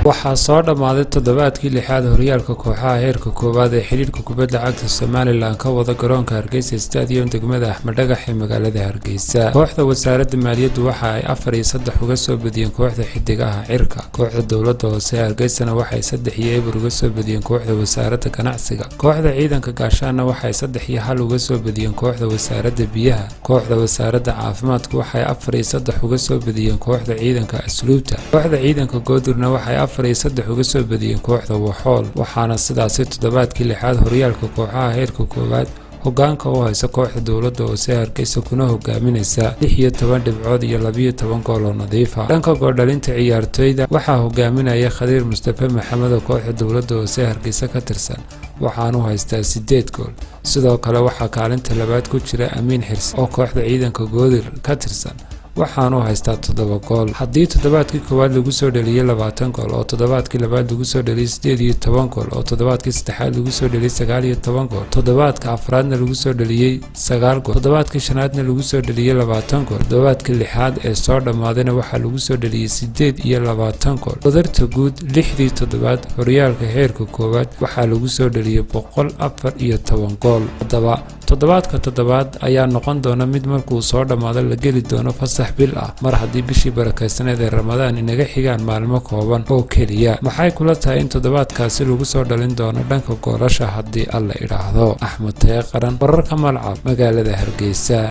Waxaa soo dhammaaday toddobaadkii lixaad horyaalka kooxaha heerka koowaad ee xidhiidhka kubadda cagta Somaliland ka wada garoonka Hargeysa Stadium, degmada Axmed Dhagax ee magaalada Hargeysa. Kooxda Wasaaradda Maaliyaddu waxa ay 4-3 uga soo badiyeen kooxda Xidigaha Cirka. Kooxda Dowladda Hoose ee Hargeysana waxay 3-0 uga soo badiyeen kooxda Wasaaradda Ganacsiga. Kooxda Ciidanka Gaashaana waxay 3-1 uga soo badiyeen kooxda Wasaaradda Biyaha. Kooxda Wasaaradda Caafimaadku waxay 4-3 uga soo badiyeen kooxda Ciidanka Asluubta. Kooxda Ciidanka Goodirna waxay 4-3 uga soo badiyeen kooxda Waxool. Waxaana sidaasi toddobaadkii lixaad horyaalka kooxaha heerka koowaad hogaanka u haysa kooxda Dowladda Hoose Hargeysa, kuna hogaaminaysa 16 dhibcood iyo 12 gool oo nadiifa. Dhanka gooldhalinta ciyaartoyda waxaa hogaaminaya Khadiir Mustafe Maxamed oo kooxda Dowladda Hoose Hargeysa ka tirsan, waxaanu haystaa 8 gool. Sidoo kale waxaa kaalinta labaad ku jira Amiin Xirsi oo kooxda Ciidanka Goodir ka tirsan, waxaanu haystaa 7 gool. Haddii toddobaadkii koowaad lagu soo dheliyey 20 gool, oo toddobaadkii labaad lagu soo dheliyey 18 gool, oo toddobaadkii saddexaad lagu soo dheliyey 19 gool, toddobaadka afraadna lagu soo dheliyey 9 gool, toddobaadkii shanaadna lagu soo dheliyey 20 gool, toddobaadkii lixaad ee soo dhammaadayna waxaa lagu soo dheliyey 28 gool. Wadarta guud lixdii toddobaad horyaalka heerka koowaad waxaa lagu soo dheliyey 114 gool. Haddaba toddobaadka toddobaad ayaa noqon doona mid markuu soo dhammaado la geli doono fasax bil ah, mar haddii bishii barakaysaneed ee Ramadaan inaga xigaan maalmo kooban oo keliya. Maxay kula tahay in toddobaadkaasi lagu soo dhalin doono dhanka goolasha, haddii Alla idhaahdo? Axmed Taye Qaran, wararka Malcab, magaalada Hargeysa.